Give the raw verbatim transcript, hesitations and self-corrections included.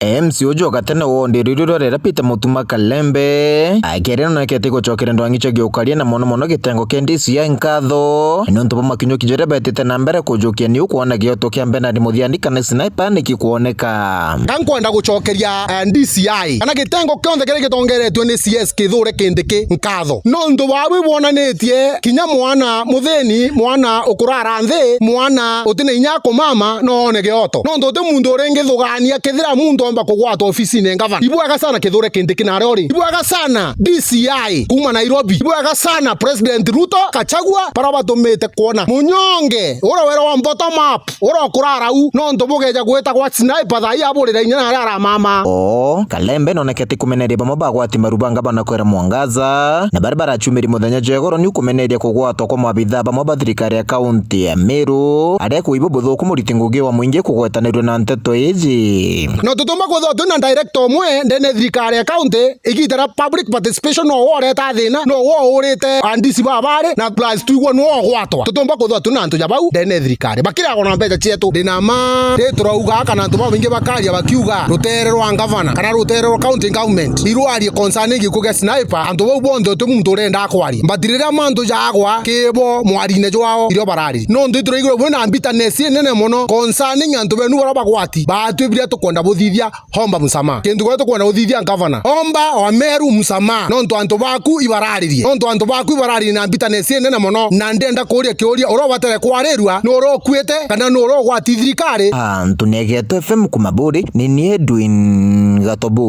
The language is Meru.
M C A uju wa gatene wa Ondi Ruiru rwa Rera Peter Mutuma Kalembe, akiaria nonekete gucokeria ndwang'i cia giukaria na mono mono gitengo kia D C I nkatho, niuntu bwa makinyuki jaria betite na mbere kujukia niu kwona gioto kia Bernard Muthiani kana Sniper niki kwoneka. Ka nkwenda gucokeria, eh, D C I kana gitengo kionthe kiria gitongeretue ni C S Kithure Kindiki nkatho, nontu bwa bwi bwonanitie kinya mwana muthini, mwana ukurara nthi, mwana utina inya kumama, no one gioto. Nontu uti muntu uringithugania kethira muntu omba kugwatwa ofisini ya ngavana. Ibwega sana Kithure Kindiki na aria uri. Ibwega sana D C I kuma Nairobi. Ibwega sana President Ruto, Gachagua, bara batumite kwona munyonge uria wera wa bottom up, uria ukurara u, nontu bugeja gwita gwa Sniper thaa ii aburira inya na aria aramama. Oo, Kalembe nonekete kumeneria bamwe bagwati maru ba ngavana Kawira Mwangaza, na baria barachumiri muthenya jwa igoro ni kumeneria kugwatwa kwa maabithaa bamwe ba thirikari ya kaunti ya Meru, aria kuiba buthuku muriti ngugi wa mwingi kugwetanirua na nteto iji. No tutumba kwithirwa twina director umwe ndene thirikari ya kaunti, igita ria public participation no wo ureta thina, no wo urite andisi babari, na plus twigua no wo ugwatwa. Tutumba kwithirwa twina antu ja bau ndene thirikari. Bakiragwa na mbeca cietu. Ndina ma, ri turauga kana antu babaingi bakaria bakiuga rutere rwa ngavana kana rutere rwa county government irwarie concerning gikuo gia Sniper, antu bau bonthe uti muntu urenda kwaria. But riria mantu jagwa kibo mwarine jwao irio barari. Nontu ituraigirwe bwina bitterness inene mono concerning antu benu bara bagwati. Batwi biria tukwenda buthithia, omba msamaha. Kintu kiria tukwenda guthithia ngavana, omba Ameru msamaha, nontu antu baku ibararirie, nontu antu baku ibararirie na bitterness inene mono, na ndenda kuria kiuria, uria ubatere kwarirua, ni uria ukuite kana ni uria ugwati thirikari? Antu ni Egeto F M kuma Buri, ni ni Edwin Gatobu.